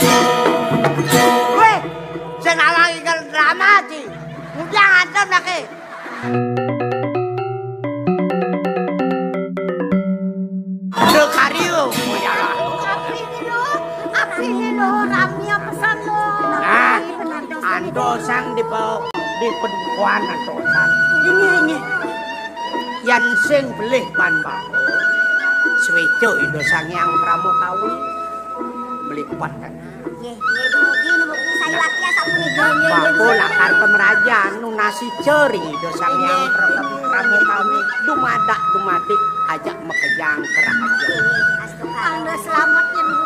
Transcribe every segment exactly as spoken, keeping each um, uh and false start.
Kowe sing alang ingkar drama, Ci. Mudah ngantem lagi. Lho, Karyo. Abdi ini lho, abdi ini lho, ramya pesan lho. Nah, antos sang di pe-, di pedukuhan antos sang. Ini, ini. Yan sing belih pan bako. Swejo Ida Sang Hyang Pramakawi. Melipat kan. Nggih, nggih, dumugi numugi sayuwakti sapunika. Nggih, nggih, bako nggih. Lakar pemerajan nunasi ceri Ida Sang Hyang Pramakawi. Dumadak dumadik ajak makejang kerahaja. Nggih, nggih, astu. Pangda selamet ya, Bu.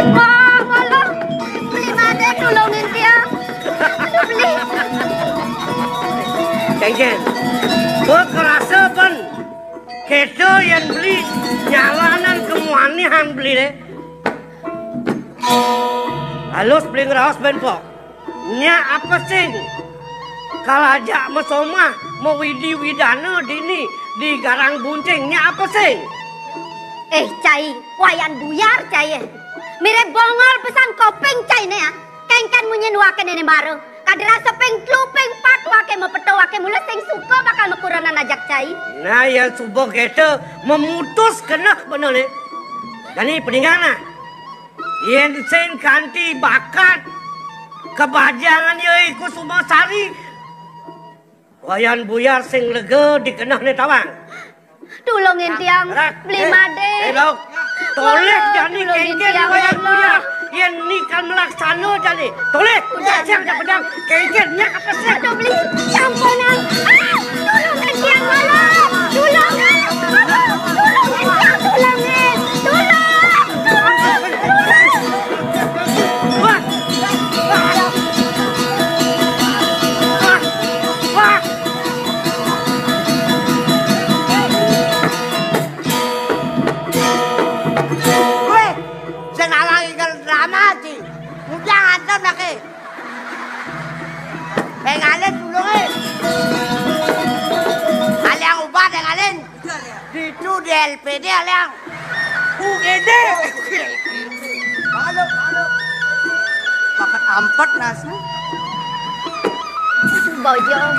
Wah, malah beli made tulungin tiang. Aduh, beli. Cengcen. Kok kerasa, Pen? Kita yang beli nyalanan kemuanihan beli deh. Halus beli ngeraos, Ben, pok. Nya apa sing? Kalaja mesomah, mewidi widana dini di garang bunting. Nya apa sing? Eh, Cai, Wayan Buyar, Cai. Mirip bongol pesan koping, Cai, ne, ya. Kengken munyin wake nene mara. Kadrasa ping telu, ping pat wake mepeta wake mula sing suka bakal mekurenan ajak Cai. Nah, ya suba kita memutus keneh bener ne. Jani peningan nah. Yen sing kanti bakat kebajangan ya iku Sumasari. Wayan Buyar sing lega dikenehne tawang. Tulungin tiang, beli made. Eh, Lok. Toleh jani kengken tiang, Wayan Buyar. Yen nikal melaksana jani. Toleh, udah siang dah pedang. Kengken nyak apa sih? Aduh, beli. Ya ampun, ah. Ah, tulungin tiang, malah. Tulungin. Aduh, tulungin tiang, tulungin. Tulung. Tulung. Tulung. Wah. Wah. Wah. Wah. Kowe sing alang ingkar drama, Ci. Mudah ngantem lagi. Pengalih tulunge. Aliang ubah pengalih. Ditu di L P D aliang. U G D. Maklum, maklum. Paket ampet nasi. Bojong.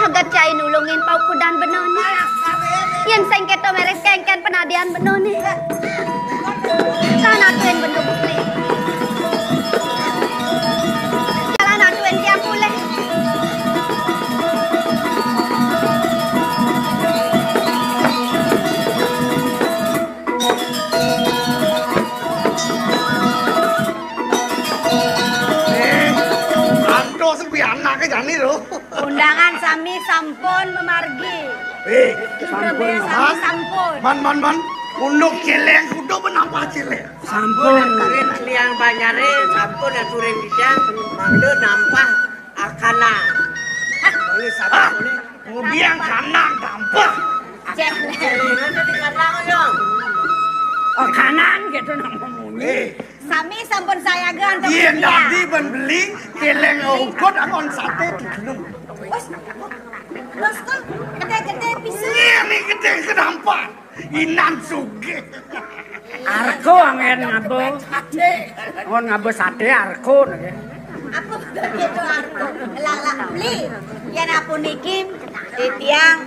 Agat Cai nulungin paukudan benone. Yen sing keto meres kengken penadian benone. Tan atuin bendu bukli. Jalan atuin tiang pulih. Eh, antos kuwi anake jane lho. Undangan sami sampun memargi. Eh, sampun. Sami sampun. Man, man, man. Unduk celeng kudu menapa celeng? Sampun aturin liang banyare, sampun aturin bidang, mangda nampah akana. Boleh sampun, ah, boleh. Kemudian kanan tampak. Cek. Nanti di kanan, Yong. Oh, kanan gitu nama munyi. Eh. Sami sampun sayaga antuk. Iya, tadi ben beli, keleng ongkot, akon sate digelem. Wes, terus kok gede-gede pisan. Iya, ini gede kenapa? Inan sugih. Arko angen ngaba. Ngon ngaba sate arko niki. Apa gitu arko? Lala beli. Yen apa niki titiang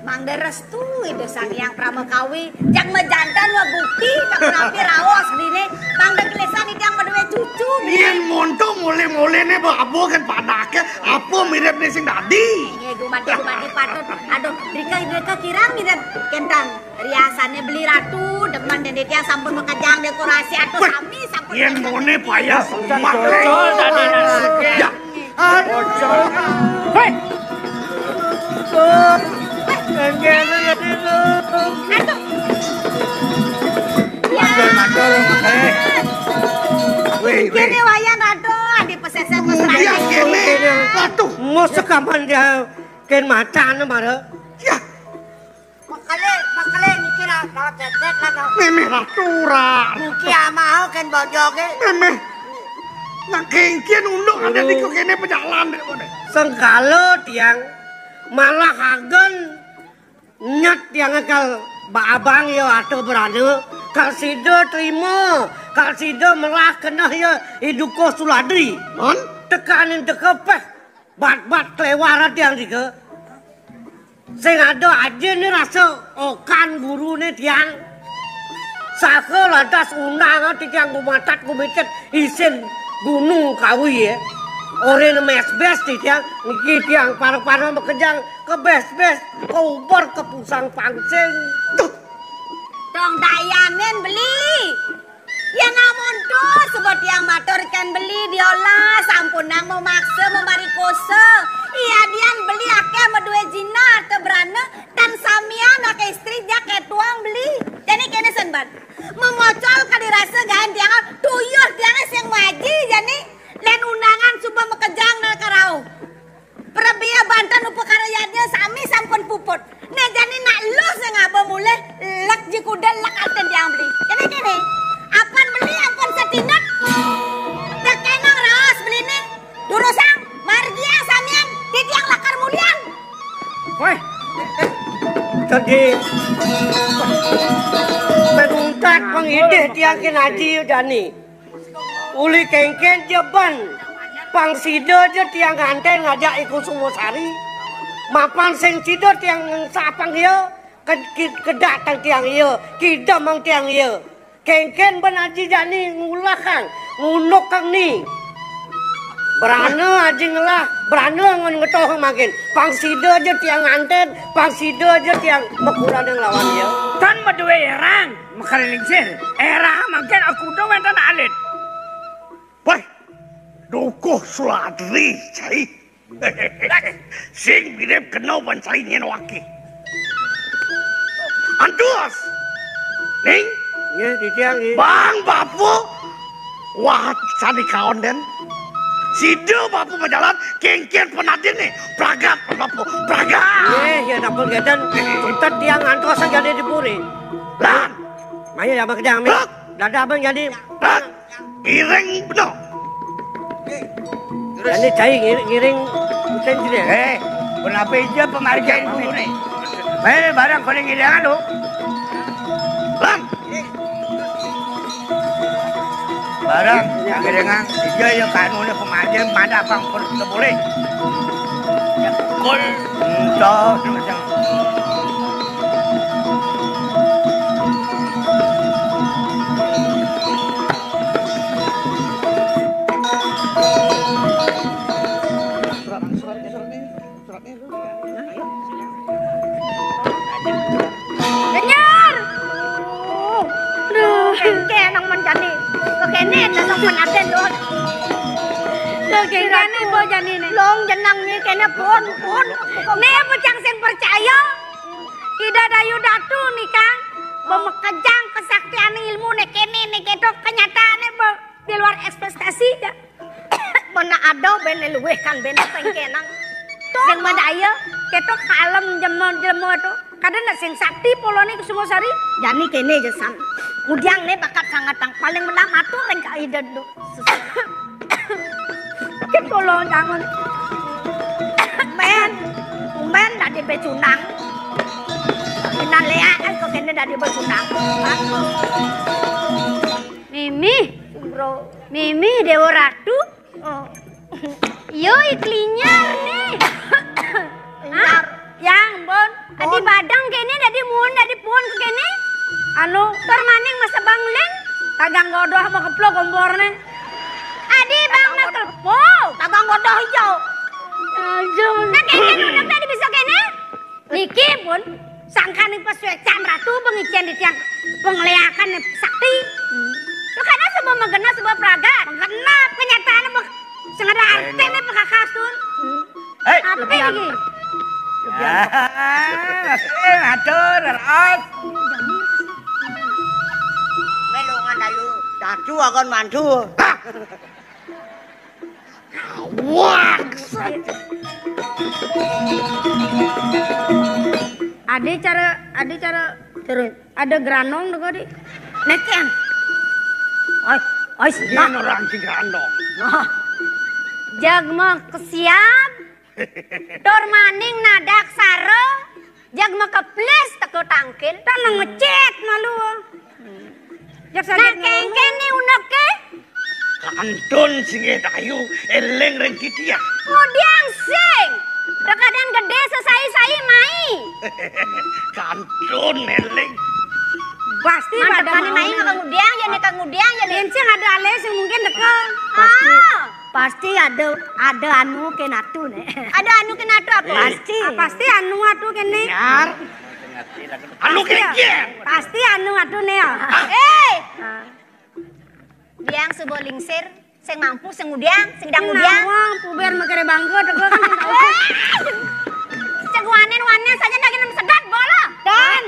mangda restu Ida Sang Hyang Pramakawi. Jang majantan wa bukti tak rapi raos dine. Mangda gelesan titiang maduwe cucu. Yen monto mule-mule ne babo kan padake apa mirip ne sing dadi. Iya, dumadi dumadi patut. Aduh, Rika Rika kirang mirip kentang. Riasane beli ratu, demen dene tiang sampun makejang dekorasi atus sami sampun. Yen mone payah. Cocol tadi nasi. Ya. Aduh. Hei. Tuh. Enggak ada tuh. Aduh. Ya. Matur, matur. Eh. Wih, wih. Kene wayan ratu, adi pesesen mesra. Ya, kene. Ratu. Mosok aman dia ken macan mara. Ya. Makane Méméh ratu ora. Mugi amah kén bojoké. Méméh. Nak kéngkén unduk ada di kéné pejalan dek koné. Sengkala tiang malah agen nyet tiang kal ba abang ya atuh berana, kal sida trima, kal sida melah keneh ya idukuh suladri. Mon? Tekanin teka peh bat-bat kelewar tiang tiga. Sing ada aja nih rasa okan guru nih tiang. Saka lantas undang ati tiang gumatat gumitit isin gunung kawi ya. Ore mesbes ti tiang niki tiang para-para makejang ke bes-bes ke uber ke pusang pangsing. Tuh. Dong dayanin beli. Yén amonto sebut tiang matur kén beli diolah sampunang memaksa memarikosa. Iya dian beli akéh madué jinah tebrana tan samian akéh istri jak étuang beli. Jani kéné sen ban. Memocol ka dirasa gaén tiang tuyuh tiangé sing maji jani lén undangan suba makejang nalika rauh. Prabéa banten upakara yadnya sami sampun puput. Né jani nak luh sing ngaba mulih lek ji kuda lek artin tiang beli. Kéné kéné. Apan beli ampun satindak. Tekénang raos beliné. Durusang margiang samian titiang lakar mulian. Wéh. Tadi penuntat pangidih tiang kin aji jani. Uli kéngkén ja ban. Pang sida ja tiang nganten ngajak I Kusumasari. Mapan sing sida tiang ngengsapang ia, ke-, ke-, kedatang tiang ia, kidemang tiang ia. Kéngkén ban aji jani ngulahang, ngundukang ni. Berana aji ngelah, berana ngon ngetoh mangkin. Pang sida ja tiang nganten, pang sida ja tiang makurang nglawan ia. Tan madué erang. Makalingsir, era mangkin aku do wénten alit. Wah, dukuh suladri, cai. Sing mirip kena ban cai nyén waki. Antus. Ning. Nggih, titiang nggih. Bang bapa wah sani kaon den. Sida bapa majalan kéngkén penadin nih. Pragat bapa, pragat. Nggih, ya ampun ngéten. Tuntet tiang ngantos jani di puri. Lan. Maya ya makejang mi. Hah? Dadah abang jadi. Hah? Ngiring bener. Jadi cai ngiring, ngiring mesin sini. Eh, kenapa aja penghargaan guru nih? Main barang koné ngiringan lu. Lan. Barang ngiringan, iya ya kanu nih penghargaan pada abang pun boleh. Kul. Entah, macam. Dengar. Duh, kéngkén nang men jani. Kekéné nang men aden doh. Duh, kéngkén ibu jani né. Long jenang né kéné pun, pun. Né apa cang sing percaya? Ida Dayu Datu nih, Kang. Pemakejang kesaktian ilmu né kéné né kéto kenyataanné be-, di luar ekspektasi ya. Mana ada bené luwih kan bené pengkenang. Sing madaya, kéto kalem jema-jema to. Kadén sing sakti polane Kusumasari. Jani kéné ja san. Ngudiang né bakat sangatang paling menang matur ring ka Ida Datu. Kéto lo jangan. Men, men dadi becunang. Inan Léa kan kok kéné dadi becunang. Mimi. Bro. Mimi Déwa Ratu. Oh. Yo, iklinyar nih. Hah? Ya ampun. Adi badang kéné, dadi muun, dadi puun kéné. Anu, tur maning masa bangling. Tagang godoh apa keplok komporné. Adi bang mas keplok. Tagang godoh hijau. Aduh. Nah, kéné udah tadi bisa kéné. Niki pun sangkaning pasuécan Ratu pengicén di tiang pengléakan sakti. Lo kada sebab magena sebab raga. Magena kenyataan apa sing ada artiné pekakastun. Hei, apa lagi? Ah, eh, atur, ras. Melongan ayu. Datu akan mandu. Wah. Ada cara, ada cara Terus ada granong deh kok di. Neken. Oi, oi, sih. Nah, orang si granong. Nah. Jag makesiab, tur maning nadak sara, jag makeplis teka tangkil. Tak nang ngecet malu. Jak saja. Nah, kengken ni unek ke? Kantun singgih dayu, eling ring titiang. Ngudiang sing. Rekadan gedé sesai-sai mai. Kantun eling. Pasti pada mai. Mai maka ngudiang ya nih, kang ngudiang ya nih. Yen sing ada alé sing mungkin teka. Pasti. Ah. Pasti ada, ada anu ke natu nih. Ada anu ke natu apa? Pasti. Ah, pasti anu atu kene. Nyar. Anu kene. Pasti anu atu nih ya. Eh. Ah. Diang suba lingsir, sing mampu, sing ngudiang, sing dang ngudiang. Nawang, puber makere bangga, teka kan sing tahu. Cek wanen, wanen saja daging nem sedot, bolo. Dan.